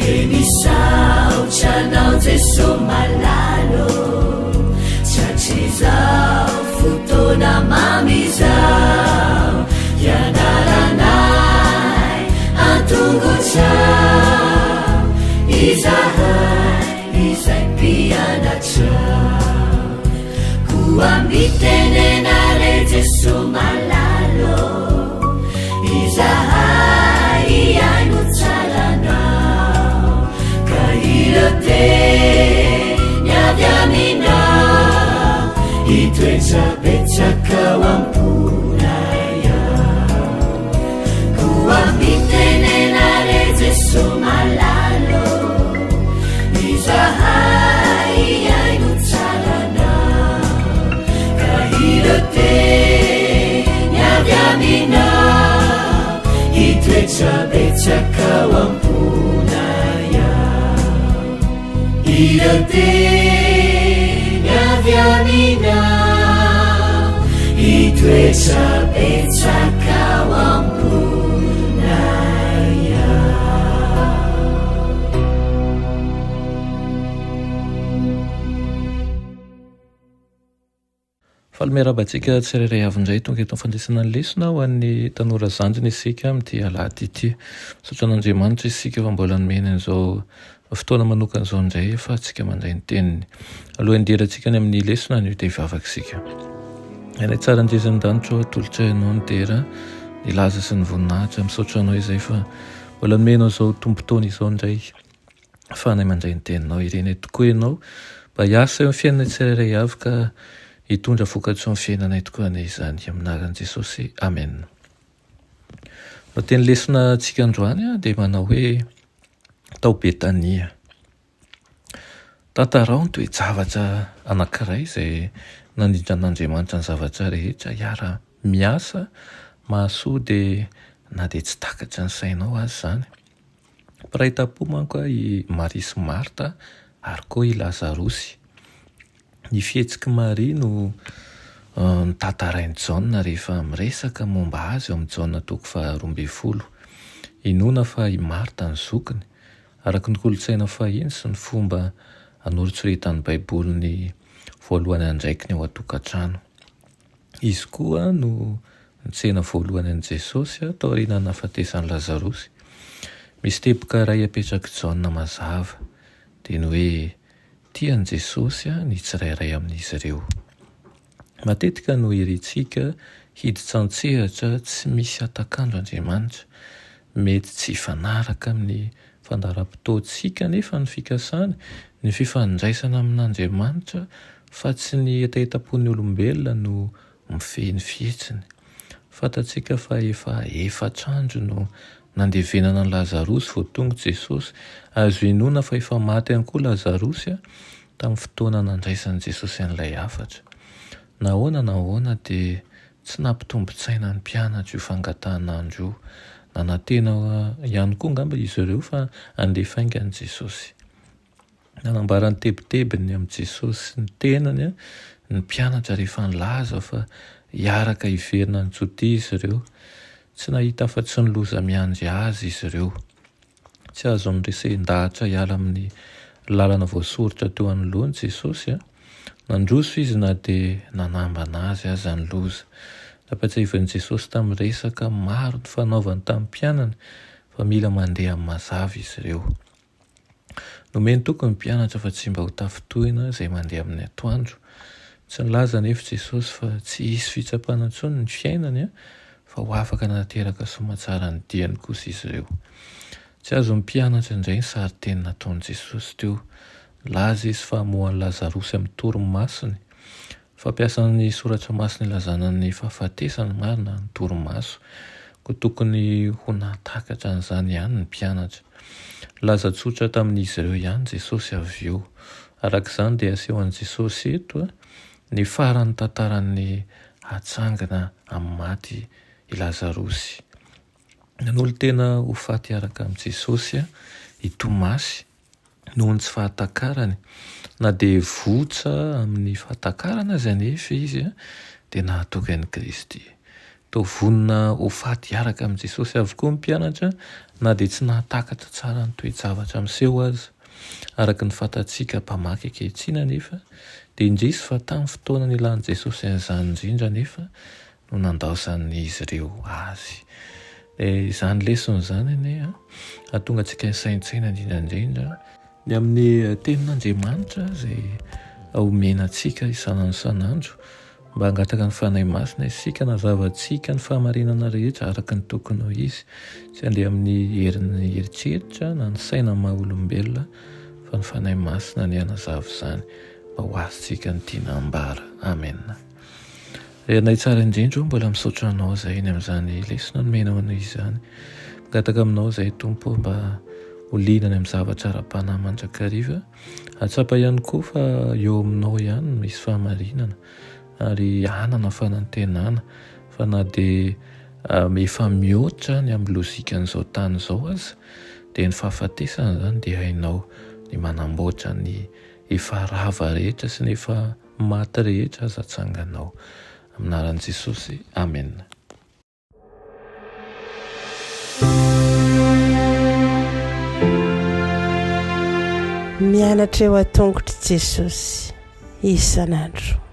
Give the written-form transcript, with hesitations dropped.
Dia misaotra anao Jeso malala ô, Tratrizao fotoana mamy izao, Hianaranay an-tongotrao, Izahay izay mpianatrao. Koa mitenena re Jeso malala ô, Izahay hihaino tsara anao, Ka ireo teny avy aminao, Hitoetra betsaka ao am-ponay ao. Koa mitenena re Jeso malala ô, Izahay hihaino tsara anao, Ka ireo teny avy aminao, Hitoetra betsaka ao am-ponay ao. Ireo teny avy aminao, Hitoetra betsaka ao am-ponay ao. Faly miarahaba antsika tsirairay avy indray tonga eto amin'ny fandraisana ny lesona ho an'ny tanora zandriny isika amin'ity alahady ity. Misaotra an'Andriamanitra isika fa mbola nomeny an'izao fotoana manokana izao indray ahafahantsika mandray ny teniny. Alohan'ny hidirantsika any amin'ny lesona anio dia hivavaka isika. Ray tsara indrindra any an-danitra ô, atolotray anao ny dera, ny laza sy ny voninahitra. Misaotra anao izay fa mbola nomenao izao tombon-taona izao indray. Ahafahanay mandray ny teninao. Irenay tokoa ianao mba hiasa eo amin'ny fiainanay tsirairay avy ka hitondra vokatsoa amin'ny fiainanay tokoa anie izany. Amin'ny anaran'i Jesosy. Amen. Ny teny lesona antsika androany dia manao hoe tao Betania. Tantarao ny toe-javatra anankiray izay nandrindran'Andriamanitra ny zavatra rehetra hiara-miasa mahasoa dia na dia tsy takatry ny sainao aza izany. Mpiray tampo manko i Maria sy Marta ary koa i Lazarosy. Ny fihetsik'i Maria no notantarain'i Jaona rehefa miresaka momba azy ao amin'ny Jaona toko faharoambinifolo. Inoana fa i Marta ny zokiny, araka ny kolontsaina fahiny sy ny fomba anoritsoretan'ny Baiboly ny voalohany andraikiny ao an-tokantrano. Izy koa no nitsena voalohany an'i Jesosy taorian'ny nahafatesan'i Lazarosy. Misy teboka iray apetrak'i Jaona mazava, dia ny hoe tia an'i Jesosy ny tsirairay amin'izy ireo. Matetika no irintsika hiditra an-tsehatra tsy misy hatak'andro Andriamanitra. Mety tsy hifanaraka amin'ny fandaharam-potoantsika anefa ny fikasany, ny fifandraisana amin'Andriamanitra fa tsy ny hetahetam-pon'ny olombelona no mifehy ny fihetsiny. Fantatsika fa efa efatr'andro no nandevenana an'i Lazarosy vao tonga Jesosy. Azo inoana fa efa maty ihany koa Lazarosy tamin'ny fotoana nandraisan'i Jesosy an'ilay hafatra. Na ahoana na ahoana dia Tsy nampitombin-tsaina ny mpianatra io fangatahan'andro io. Nanantena ihany koa angamba izy ireo fa handeha faingana Jesosy. Nanambara ny tebitebiny amin'i Jesosy sy ny tenany ny mpianatra rehefa nilaza fa hiaraka hiverina any Jodia izy ireo. Tsy nahita afa-tsy ny loza miandry azy izy ireo. Tsy azony resen-dahatra hiala amin'ny lalana voasoritra teo anoloany Jesosy. Nandroso izy na dia nanambana azy aza ny loza. Nampatsiahivin'i Jesosy tamin'ny resaka maro nifanaovany tamin'ny mpianany fa mila mandeha amin'ny mazava izy ireo. Nomeny toky ny mpianatra fa tsy mba ho tafintohina izay mandeha amin'ny atoandro. Tsy nilaza anefa Jesosy fa tsy hisy fitsapana intsony ny fiainany fa ho afaka nanateraka soamantsara ny diany kosa izy ireo. Tsy azon'ny mpianatra indray ny sarin-teny nataon'i Jesosy teo. Nilaza izy fa hamoha an'i Lazarosy amin'ny torimasony. Fampiasana ny Soratra Masina ilazana ny fahafatesana marina ny torimaso. Koa tokony ho nahatakatra an'izany ihany ny mpianatra. Nilaza tsotra tamin'izy ireo ihany Jesosy avy eo. Araka izany dia asehon'i Jesosy eto ny faran'ny tantaran'ny hatsangana amin'ny maty i Lazarosy. Nanolo-tena ho faty hiaraka amin'i Jesosy i Tomasy noho ny tsy fahatakarany. Na dia votsa amin'ny fahatakarana aza anefa izy dia nahatoky an'i Kristy. Toa vonona ho faty hiaraka amin'i Jesosy avokoa ny mpianatra na dia tsy nahatakatra tsara ny toe-javatra miseho aza. Araka ny fantatsika mpamaky ankehitriny anefa, dia indrisy fa tamin'ny fotoana nilan'i Jesosy an'izany indrindra anefa no nandaozan'izy ireo Azy. Dia izany lesona izany anie hahatonga antsika hisaintsaina indrindra indrindra ny amin'ny tenin'Andriamanitra izay omena antsika isan'andro isan'andro mba hangataka ny Fanahy Masina isika hanazava antsika ny fahamarinana rehetra araka ny tokony ho izy, tsy handeha amin'ny herin'ny eritreritra na ny saina maha olombelona fa ny Fanahy Masina anie hanazava izany mba ho azontsika ny tiana ambara. Amena. Ry Anay tsara indrindra o, mbola misaotra Anao izahay ny amin'izany lesona nomenao anay izany. Mangataka aminao izahay Tompo mba ho liana any amin'ny zavatra ara-panahy mandrakariva. Hahatsapa ihany koa fa eo aminao ihany no misy fahamarinana ary hanana fanantenana fa na dia efa mihoatra ny amin'ny lojikan'izao tany izao aza dia ny fahafatesana izany dia hainao ny manamboatra ny efa rava rehetra sy ny efa maty rehetra aza atsanganao. Amin'ny anaran'i Jesosy, Amena. Mianatra eo an-tongotr'i Jesosy isan'andro.